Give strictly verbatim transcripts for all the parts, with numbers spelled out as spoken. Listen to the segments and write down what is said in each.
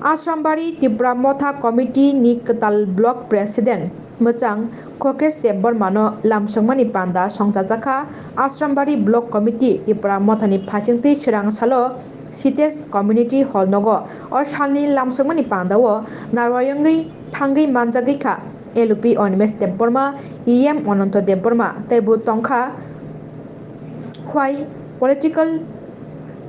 Asrambari Tipra Motha Committee ni kwtal Block President mwchang Khokesh Debbarma no lamsokmani panda songchajakha. Asrambari Block Committee Tipra Motha ni phasingtwi chwrangsalo Sitesh Community Hall nogo o salni lamsokmani panda o narwayungwi thangwi manjagwi kha L O P Animesh Debbarma, E M Ananto Debbarma tei bo tongkha Khwai Political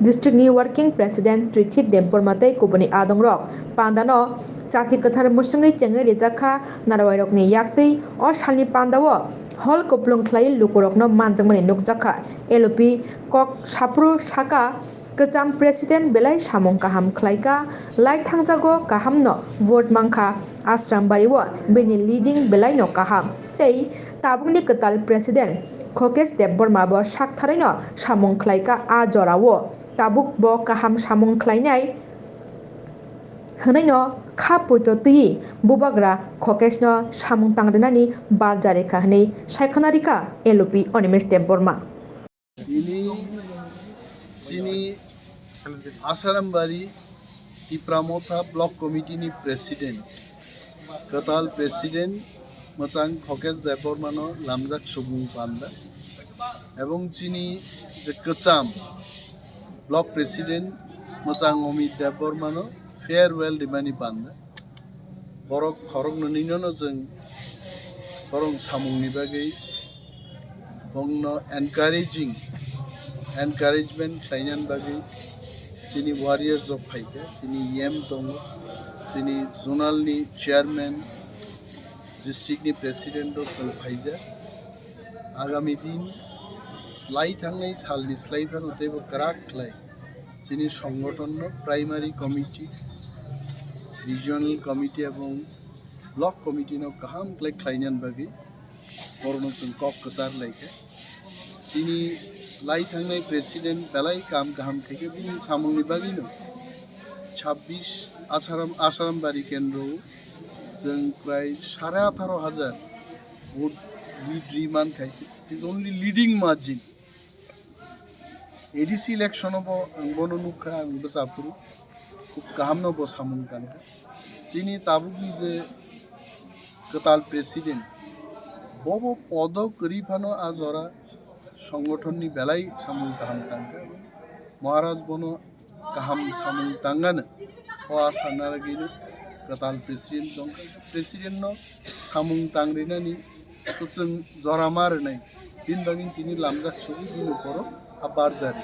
District ni Working President Trithit Debbarma tei kubuni adongrok. Pandano chati kwthar musungwi chengwi rijak kha narwairokni yaktwi. O salni pandao hall kuplung khlaiwi lukurokno manjakmani nukjak kha. L O P kok saphuru saka kwcham President belai samung kaham khlaika, lai thangjago kahamno vote mankha Asrambari o bini leading belaino kaham tei tabukni kwtal President Khokesh Debbarma bo saktharaino samung khlaika a jorao. Tabuk bo kaham samung khlainai hwnaino kha poito twiwi bubagra Khokeshno samung tangrinani barja rikha hwnwi saikhwna rikha L O P Animesh Debbarma. Tini chini Asarambari Tipra Motha Block Committee ni President, kwtal President mwchang Khokesh Debbarmano lamjak subung panda, ebong chini je kwcham Block President mwchang Amit Debbarmano farewell rimani panda. Borok khoroknwino chwng borok samungni bagwi bongno encouraging, encouragement khlainani bagwi chini warriors rok phaikha, chini E M tongo, chini zonal ni chairman, district ni president rok chwng phaijak. Agami din lai thangnai salni slai phano teibo kwrak khlai chini songgothonno primary committee, regional committee ebong block committee no kaham khlai khlainani bagwi borokno chwng kok kwchar laikha. Chini lai thangnai president belai kam kaham khaikhe bini samungni bagwino sabbish Asaram, Asarambari kendro chwng prai sare atharo hajar vote lead ri mankha. It is only leading margin. A D C election o bo ang bono nukha, ang bwsa phuru khub kaham no bo samung tangkha. Chini tabukni je kwtal president, bobo podo kwrwi phano a jora songgothonni belai samung kaham tangkha. Maharaj bono kaham samung tangano o asa naragwino kwtal president tongkha. President no samung tangrinani kwchwng jora ma rwnai, bini bagwi tini lamjak sugo bini borok a barjari.